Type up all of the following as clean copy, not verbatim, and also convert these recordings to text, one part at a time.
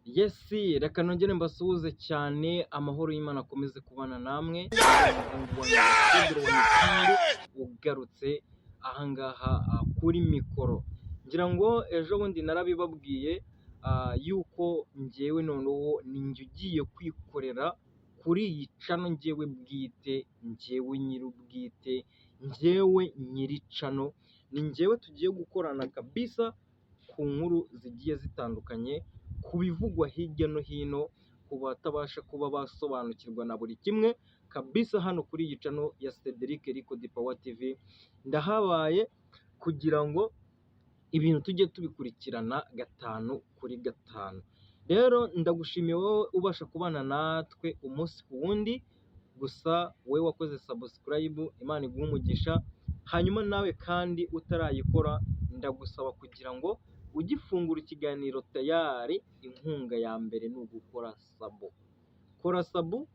Yes, reka nongere mbasuhuze cyane, amahoro y'Imana akomeze kubana namwe. Umuhungu wanyu Pedro wa Mipango ugarutse ahangaha kuri mikoro. Ngira ngo ejo bundi narabibabwiye yuko njyewe noneho ni njye ugiye kwikorera kuri iyi channel, njyewe bwite, njyewe nyir'ubwite, njyewe nyiri channel, ni njyewe tugiye gukorana kabisa ku nkuru zigiye zitandukanye, ku bivugwa hirya no hino, ku batabasha kuba basobanukirwa na buri kimwe kabisa. Hano kuri iyi channel ya Cedric Record Power TV ndahabaye kugira ngo ibintu tujye tubikurikirana gatanu kuri gatanu. Rero ndagushimiye wowe ubasha kubana natwe umunsi ku wundi, gusa wowe wakoze subscribe, Imana iguhe umugisha. Hanyuma nawe kandi utarayikora, ndagusaba kugira ngo ugifungura ikiganiro tayari, inkunga ya mbere ni ugukora sub. Kora sub,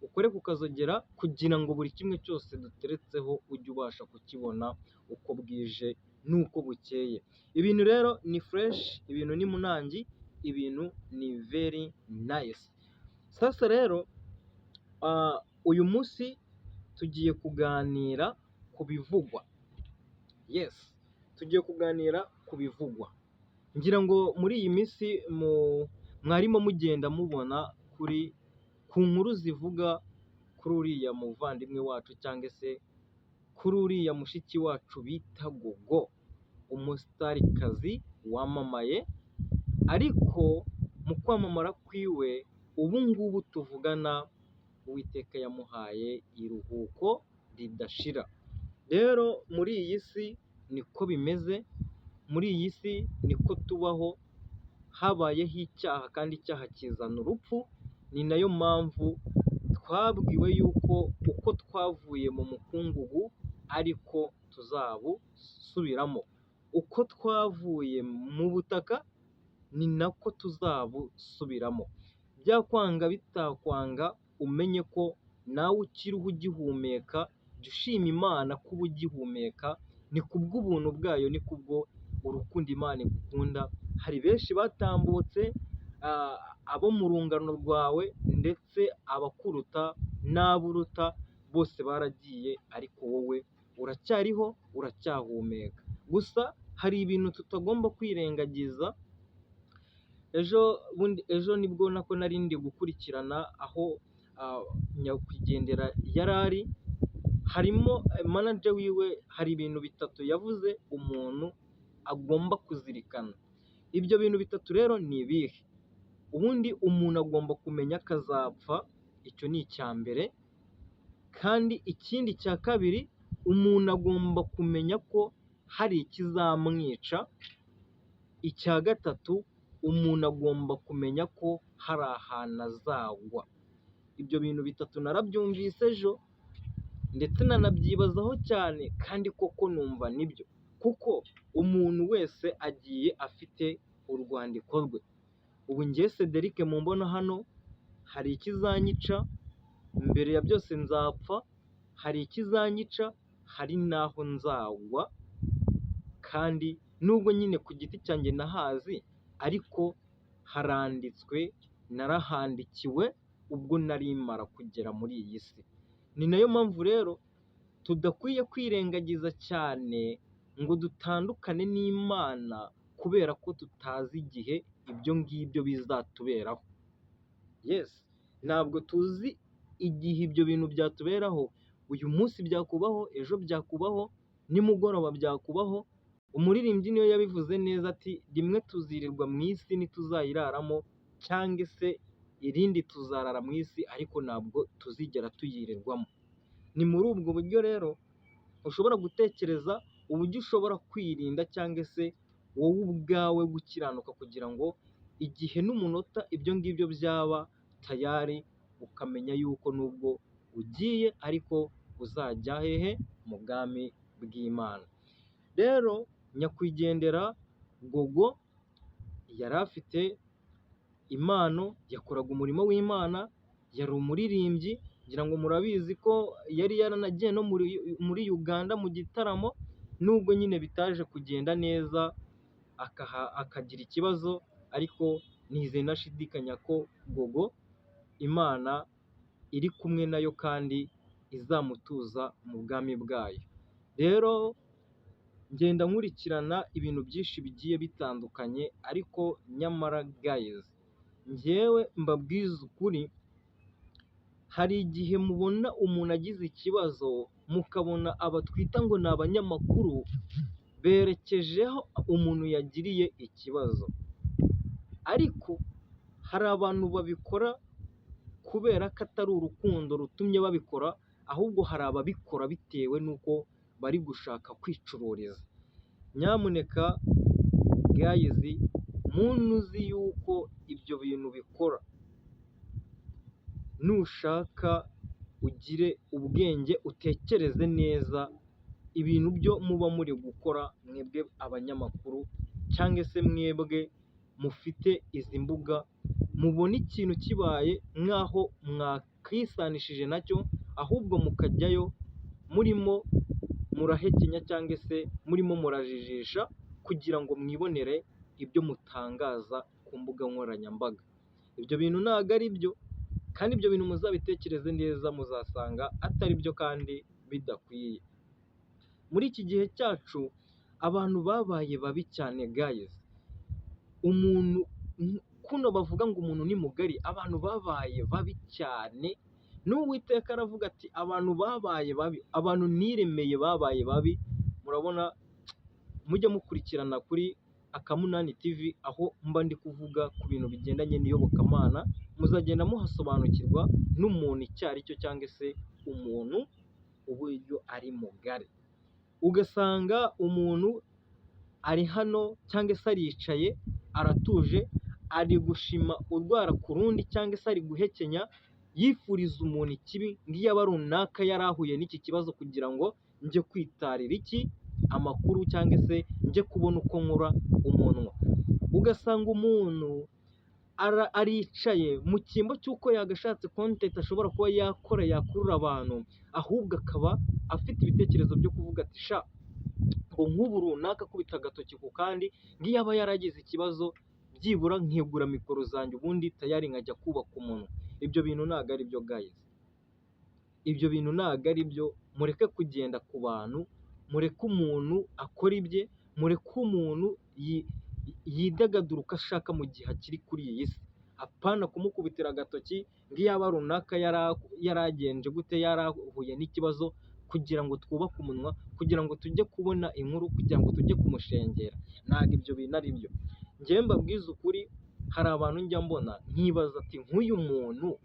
ukore ku kazogera kugira ngo buri kimwe cyose duteretseho ujye ubasha kukibona uko bwije n'uko bukeye. Ibintu rero ni fresh, ibintu ni munangi, ibintu ni very nice. Sasa rero uyu munsi tugiye kuganira ku bivugwa. Yes, tugiye kuganira ku bivugwa. Ngira ngo muri iyi minsi mwarimo mugenda mubona kuri ku nkuru zivuga kuri uriya muvandimwe wacu cyangwa se kuri uriya mushiki wacu bita Gogo, umustarikazi wamamaye, ariko mu kwamamara kwiwe ubu ngubu tuvugana Uwiteka yamuhaye iruhuko ridashira. Rero muri iyi si niko bimeze, muri iyi si niko tubaho, habayeho icyaha kandi icyaha kizana urupfu. Ni nayo mpamvu twabwiwe yuko uko twavuye mu mukungugu ariko tuzabusubiramo, uko twavuye mu butaka ni nako tuzabusubiramo. Byakwanga bitakwanga, umenye ko nawe ukiriho ugihumeka, jya ushima Imana kuba ugihumeka, ni kubw'ubuntu bwayo, ni kubwo urukundo Imana igukunda. Hari benshi batambutse, abo mu rungano rwawe ndetse abakuruta n'abo uruta bose baragiye, ariko wowe uracyariho, uracyahumeka. Gusa hari ibintu tutagomba kwirengagiza. Ejo bundi, ejo nibwo nako nari ndi gukurikirana aho nyakwigendera yari ari, harimo manager wiwe, hari ibintu bitatu yavuze umuntu agomba kuzirikana. Ibyo bintu bitatu rero ni ibihe? Ubundi umuntu agomba kumenya ko azapfa, icyo ni icya mbere, kandi ikindi cya kabiri, umuntu agomba kumenya ko hari ikizamwica, icya gatatu, umuntu agomba kumenya ko hari ahantu azagwa. Ibyo bintu bitatu narabyumvise ejo ndetse nanabyibazaho cyane, kandi koko numva nibyo, kuko umuntu wese agiye afite urwandiko rwe. Ubu njye Cedric mumbona hano, hari ikizanyica, mbere ya byose nzapfa, hari ikizanyica, hari n'aho nzagwa, kandi nubwo nyine ku giti cyanjye nahazi, ariko haranditswe, narahandikiwe ubwo nari mara kugera muri iyi si. Ni nayo mpamvu rero tudakwiye kwirengagiza cyane ngo dutandukane n'Imana kubera ko tutazi igihe ibyo ngibyo bizatuberaho. Yes, ntabwo tuzi igihe ibyo bintu byatuberaho, uyu munsi byakubaho, ejo byakubaho, nimugoroba byakubaho. Umuririmbyi niyo yabivuze neza ati: "Rimwe tuzirirwa mu isi ntituzayiraramo, cyangwa se irindi tuzarara mu isi ariko ntabwo tuzigera tuyirirwamo." Ni muri ubwo buryo rero ushobora gutekereza uburyo ushobora kwirinda cyangwa se wowe ubwawe gukiranuka kugira ngo igihe n'umunota ibyo ngibyo byaba tayari, ukamenya yuko nubwo ugiye ariko uzajya hehe? Mu bwami bw'Imana. Rero nyakwigendera Gogo yari afite impano, yakoraga umurimo w'Imana, yari umuririmbyi, ngira ngo murabizi ko yari yaranagiye no muri Uganda mu gitaramo, nubwo nyine bitaje kugenda neza akagira ikibazo, ariko Nizeye ntashidikanya ko Gogo Imana iri kumwe nayo kandi izamutuza mu bwami bwayo. Rero ngenda nkurikirana ibintu byinshi bigiye bitandukanye, ariko nyamara guys, njyewe mbabwize ukuri, hari igihe mubona umuntu agize ikibazo mukabona aba twita ngo ni abanyamakuru berekejeho umuntu yagiriye ikibazo, ariko hari abantu babikora kubera ko atari urukundo rutumye babikora, ahubwo hari ababikora bitewe n'uko bari gushaka kwicururiza. Nyamuneka guys, muntu uzi yuko ibyo bintu bikora, nushaka ugire ubwenge utekereze neza ibintu byo muba muri gukora mwebwe abanyamakuru cyangwa se mwebwe mufite izi mbuga, mubona ikintu kibaye nk'aho mwakisanishije nacyo, ahubwo mukajyayo murimo murahekenya cyangwa se murimo murajijisha kugira ngo mwibonere ibyo mutangaza ku mbuga nkoranyambaga. Ibyo bintu ntabwo ari byo, kandi ibyo bintu muzabitekereze neza muzasanga atari byo kandi bidakwiye. Muri iki gihe cyacu abantu babaye babi cyane guys, umuntu kuno bavuga ngo umuntu ni mugari, abantu babaye babi cyane, n'Uwiteka aravuga ati abantu babaye babi, abantu niremeye babaye babi. Murabona mujye mukurikirana kuri Akamunani TV, aho mba ndi kuvuga ku bintu bigendanye n'iyobokamana, muzagenda muhasobanukirwa n'umuntu icyo ari cyo cyangwa se umuntu uburyo ari mugari. Ugasanga umuntu ari hano cyangwa se aricaye aratuje, ari gushima urwara ku rundi cyangwa se ari guhekenya, yifuriza umuntu ikibi, ngo iyaba runaka yari ahuye n'iki kibazo kugira ngo njye kwitarira iki amakuru cyangwa se njye kubona uko nkora umunwa. Ugasanga umuntu aricaye mu cyimbo cy'uko yagashatse content ashobora kuba yakora yakurura abantu, ahubwo akaba afite ibitekerezo byo kuvuga ati sha ngo nk'ubu runaka akubita agatoki ku kandi, ngo iyo aba yaragize ikibazo byibura nkegura mikoro zanjye ubundi tayari nkajya kubaka umunwa. Ibyo bintu ntabwo ari byo guys, ibyo bintu ntabwo ari byo, mureke kugenda ku bantu, mureke umuntu akora ibye, mureke umuntu yidagadura uko ashaka mu gihe akiri kuri iyi si, apana kumukubitira agatoki ngo iyaba runaka yaragenje gute, yarahuye n'ikibazo kugira ngo twubake umunwa, kugira ngo tujye kubona inkuru, kugira ngo tujye kumushengera. Ntabwo ibyo bintu ari byo. Njyewe mbabwize ukuri, hari abantu njya mbona nkibaza ati nk'uyu muntu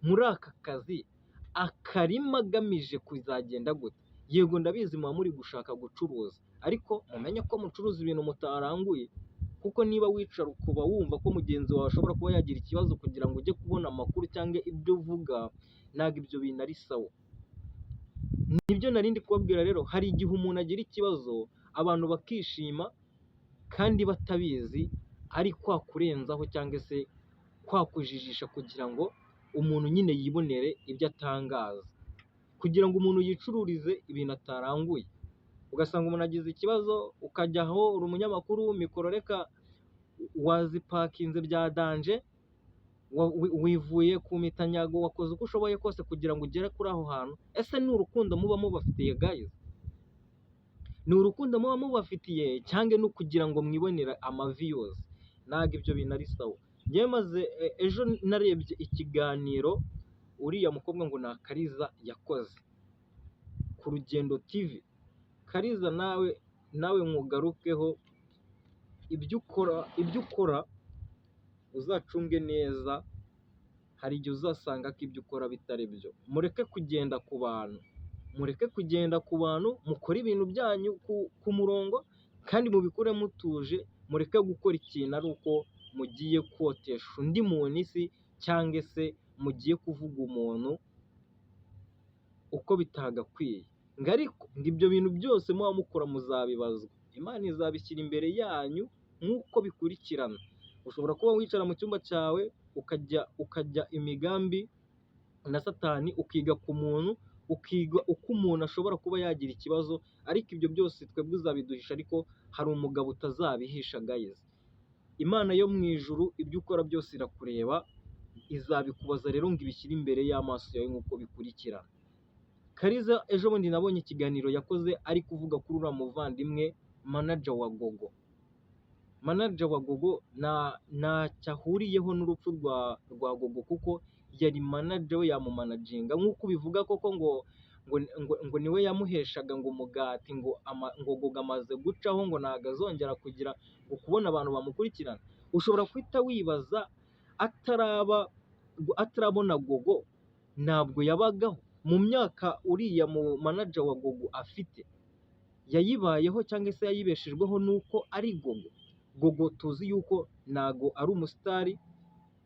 muri aka kazi akarimo agamije kuzagenda gute? Yego ndabizi muba muri gushaka gucuruza, ariko mumenye ko mucuruza ibintu mutaranguye, kuko niba wicara ukuba wumva ko mugenzi wawe ashobora kuba yagira ikibazo kugira ngo ujye kubona amakuru cyangwa ibyo uvuga, ntabwo ibyo bintu ari sawa. Nibyo nari ndi kubabwira rero, hari igihe umuntu agira ikibazo abantu bakishima kandi batabizi, ari kwa kurenzaho cyangwa se kwa kujijisha kugira ngo umuntu nyine yibonere ibyo atangaza, kugira ngo umuntu yicururize ibintu ataranguye. Ugasanga umuntu agize ikibazo ukajya aho uri umunyamakuru, mikoro reka wazipakinze bya danger, wivuye ku mitanyago, wakoze uko ushoboye kose kugira ngo ugere kuri aho hantu. Ese ni urukundo muba mubafitiye guys? Ni urukundo muba mubafitiye cyangwa ni ukugira ngo mwibonere amaviews? Ntabwo ibyo bintu ari sawa. Njyewe maze ejo narebye ikiganiro uriya mukobwa ngo ni Akariza yakoze ku Rugendo TV. Kariza nawe nkugarukeho, ibyo ukora uzacunge neza, hari igihe uzasanga ko ibyo ukora bitari byo. Mureke kugenda ku bantu, mureke kugenda ku bantu, mukore ibintu byanyu ku murongo kandi mubikore mutuje, mureke gukora ikintu ari uko mugiye kotesha undi muntu isi cyangwa se mugiye kuvuga umuntu uko bitagakwiye. Ngo ariko ngo ibyo bintu byose muba mukora muzabibazwa, Imana izabishyira imbere yanyu nk'uko bikurikirana. Ushobora kuba wicara mu cyumba cyawe ukajya imigambi na Satani, ukiga ku muntu, ukiga uko umuntu ashobora kuba yagira ikibazo, ariko ibyo byose twebwe uzabiduhisha, ariko hari umugabo utazabihisha guys. Imana yo mu ijuru ibyo ukora byose irakureba, izabikubaza rero ngo ibishyire imbere y'amaso yawe nk'uko bikurikirana. Kariza ejo bundi nabonye ikiganiro yakoze ari kuvuga kuri uriya muvandimwe manager wa Gogo. Manager wa Gogo ntacyo ahuriyeho n'urupfu rwa Gogo, kuko yari manager we, yamumanaginga nk'uko ubivuga koko, ngo niwe yamuheshaga ngo umugati, ngo Gogo amaze gucaho ngo ntabwo azongera kugira ngo kubona abantu bamukurikirana. Ushobora guhita wibaza, atarabona Gogo ntabwo yabagaho? Mu myaka uriya mu manager wa Gogo afite, yayibayeho cyangwa se yayibeshejweho nuko ari Gogo? Gogo tuzi yuko ntago ari umusitari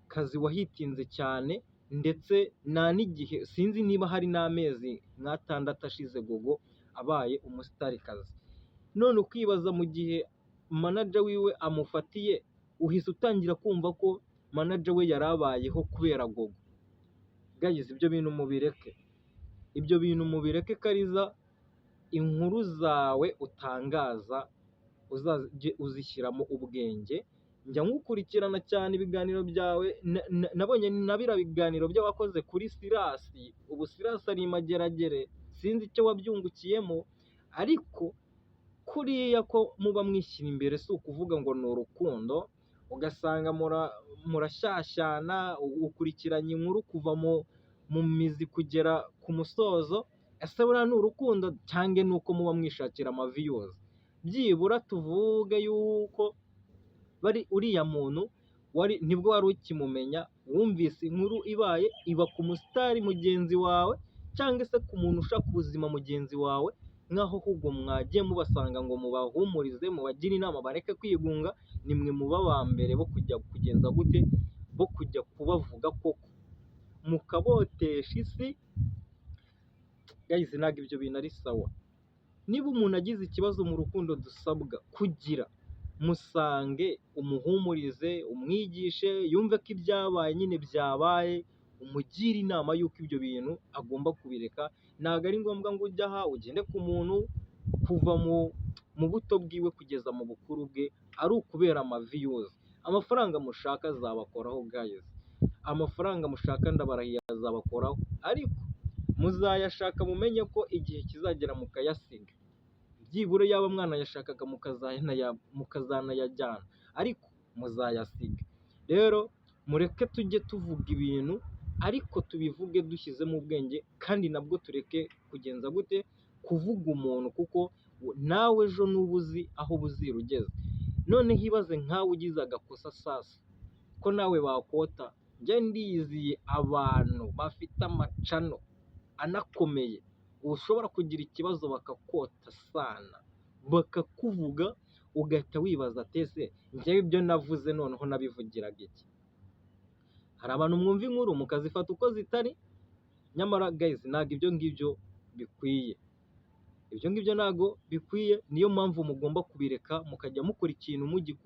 kazi wahitinze cyane, ndetse nta n'igihe, sinzi niba hari n'amezi nk'atandatu ashize Gogo abaye umustarikazi. None ukibaza, mu gihe manager wiwe amufatiye, uhise utangira kumva ko manager we yari abayeho kubera Gogo. Guys, ibyo bintu mubireke, ibyo bintu mubireke. Kariza, inkuru zawe utangaza uzajye uzishyiramo ubwenge. Njya nkukurikirana cyane ibiganiro byawe, nabonye na biriya biganiro by'abakoze kuri Sirasi. Ubu Sirasi ari i Mageragere, sinzi icyo wabyungukiyemo, ariko kuriya ko muba mwishyira imbere si ukuvuga ngo ni urukundo, ugasanga murashyashyana, ukurikiranye inkuru kuva mu mizi kugera ku musozo. Ese buriya ni urukundo cyangwa ni uko muba mwishakira amaviews? Byibura tuvuge yuko bari uriya muntu wari nibwo wari ukimumenya, wumvise inkuru ibaye iba ku musitari mugenzi wawe cyangwa se ku muntu ushaka ubuzima mugenzi wawe, nk'aho ahubwo mwagiye mubasanga ngo mubahumurize, mubagire inama bareke kwigunga, nimwe muba aba mbere bo kujya kugenza gute, bo kujya kubavuga koko mukabotesha isi. Guys, ntabwo ibyo bintu ari sawa. Niba umuntu agize ikibazo mu rukundo, dusabwa kugira musange, umuhumurize, umwigishe yumve ko ibyabaye nyine byabaye, umugire inama y'uko ibyo bintu agomba kubireka. Ntabwo ari ngombwa ngo ujye aha ugende ku muntu kuva mu buto bwiwe kugeza mu bukuru bwe ari ukubera amaviews. Amafaranga mushaka azabakoraho guys, amafaranga mushaka ndabarahiye azabakoraho, ariko muzayashaka mumenye ko igihe kizagera mukayasiga. Byibura yaba mwanayashakaga mukazanayajyana, ariko muzayasiga. Rero mureke tujye tuvuga ibintu, ariko tubivuge dushyizemo ubwenge, kandi nabwo tureke kugenza gute, kuvuga umuntu, kuko nawe ejo nuba uzi aho buzira ugeze. Noneho ibaze nkawe ugize agakosa sasa ko nawe bakota. Njye ndiyiziye abantu bafite amachannel anakomeye, ushobora kugira ikibazo bakakota sana, bakakuvuga, ugahita wibaza ati: "Ese njyewe ibyo navuze noneho nabivugiraga iki?" Hari abantu mwumva inkuru mukazifata uko zitari, nyamara guys, ntabwo ibyo ngibyo bikwiye, ibyo ngibyo ntabwo bikwiye. Niyo mpamvu mugomba kubireka mukajya mukora ikintu mugikunda.